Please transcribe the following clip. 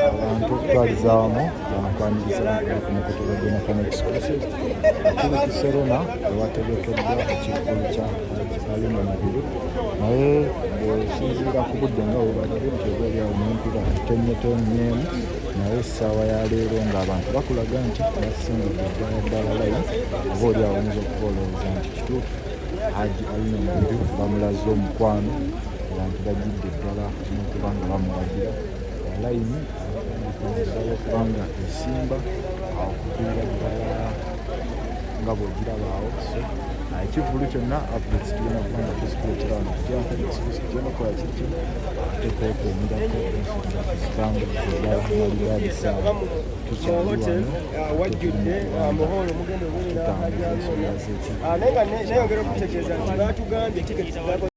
Abantu okutwaliza awamu bankwaniriza ku mukutu gwa Jonathan Exclusive. Tuli ku Serena ewategekeddwa ekivvulu kya Hajji Haruna Mubiru, naye bw'osinziira ku budde nga bwebadde nti oba olyawo n'enkuba etonnyetonnyemu, naye essaawa ya leero ng'abantu bakulaga nti basimbidde ddala ddala layini, oba oli awo oyinza okuba olowooza nti kituufu Hajji Haruna Mubiru bamulaze omukwano. Abantu bajjidde ddala n'okuba nga bamuwagira. Layini ddala okuba nga esimba okuviira ddala nga bw'ogiraba awo. So ekivvulu kyonna, updates tugenda kuba nga tuzikuleetera wano ku Jonathan Exclusive. Tugenda okukola kiri kimu, ate kwekuumirako ensonga tuzitambulize ddala malidaadi. Saawa tukyali wano, Wajjudde muholo mugenda obeera tutambuza ensonga z'ekivvulu. Naye nga neyongera okutegeeza nti batugambye tiketi.